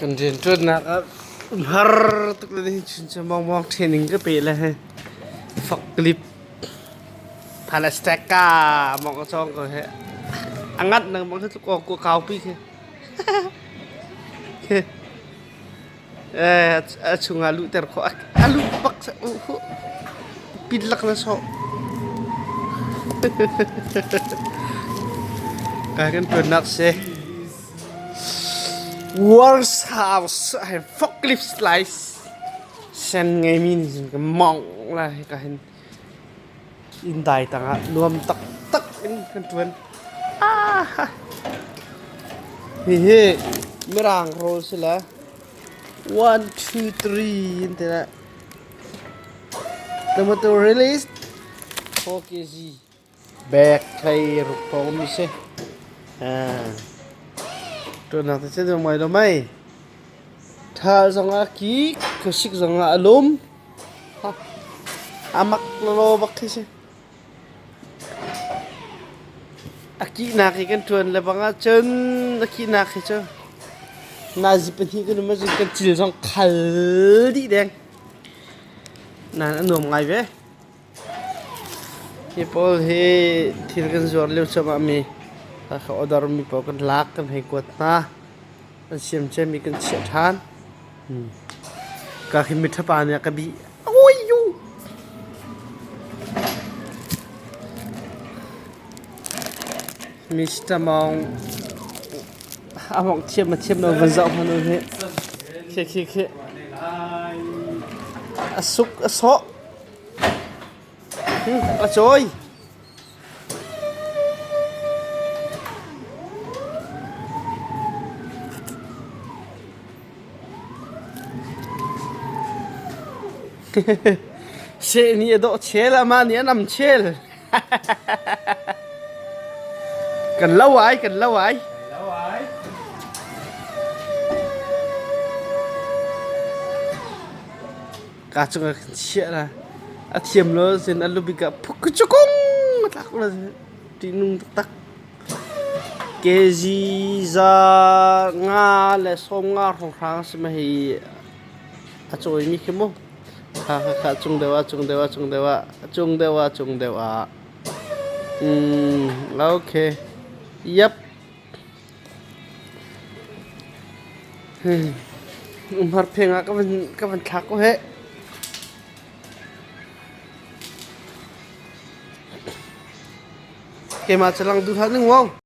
Kan rianṭuannak ah har tuk le nihin chun cu mawngmawng training ka pe le hi forklift Palesteka mawng ka cawng ko hi. A ngat nang bang hi tluk aw ku kaupi khi. Eh, a chungah luhter khawh. A luh bak pin lak na sawh. Kai kan ṭuannak si. Worst house I forklift slice. Sen ngeimi nih cun ka mawngh lai hika hin. Inn dai tangah nuam taktak in kan ṭuan. Ah! Hihi Mirang rawl si le 1, 2, 3 in ti le tomato release 4 kg bag hlei ruk hrawng mi si. Ṭuannak te cu mai lo mei. Ṭhal zongah a kik, khuasik zongah a lum. A mak lawlaw bak khi si. A kihnak hi kan ṭuan le bang ahcun a kihnak hi cu nazi pahnih kan um ahcun kan cil zong khal dih deng. Nain a nuam ngai ve. Hi pawl hi thil kan zuar lio cuahmah mi order mi pawl kan lak kan hei kuat hna. An siam ciami kan chiah ṭhan. Ka khi miṭhapa nih a ka bih. Oi-yu! Mr. Maung a mawngh thiam a thiam lo van zoh hmanh u hi. Khi khi khi. A suk a sawh. A cawi. Seh nih a dawh chel, amah nih a nam chel. Kan lo ai, kan lo ai. Ka cungah kan chiah la. A thiam lo sin a lubik ah phuk cukung a tlak la ṭihnung taktak. Kg za nga le 50 hrawnghrang si ma hi a cawimi khi mu. Kha kha kha cung deuh ah cung deuh ah cung deuh ah cung deuh ah cung deuh ah. Okay. Yep. Umharpheng ah ka van thlak ko heh. Keimah cu lang duh hlah ning wow.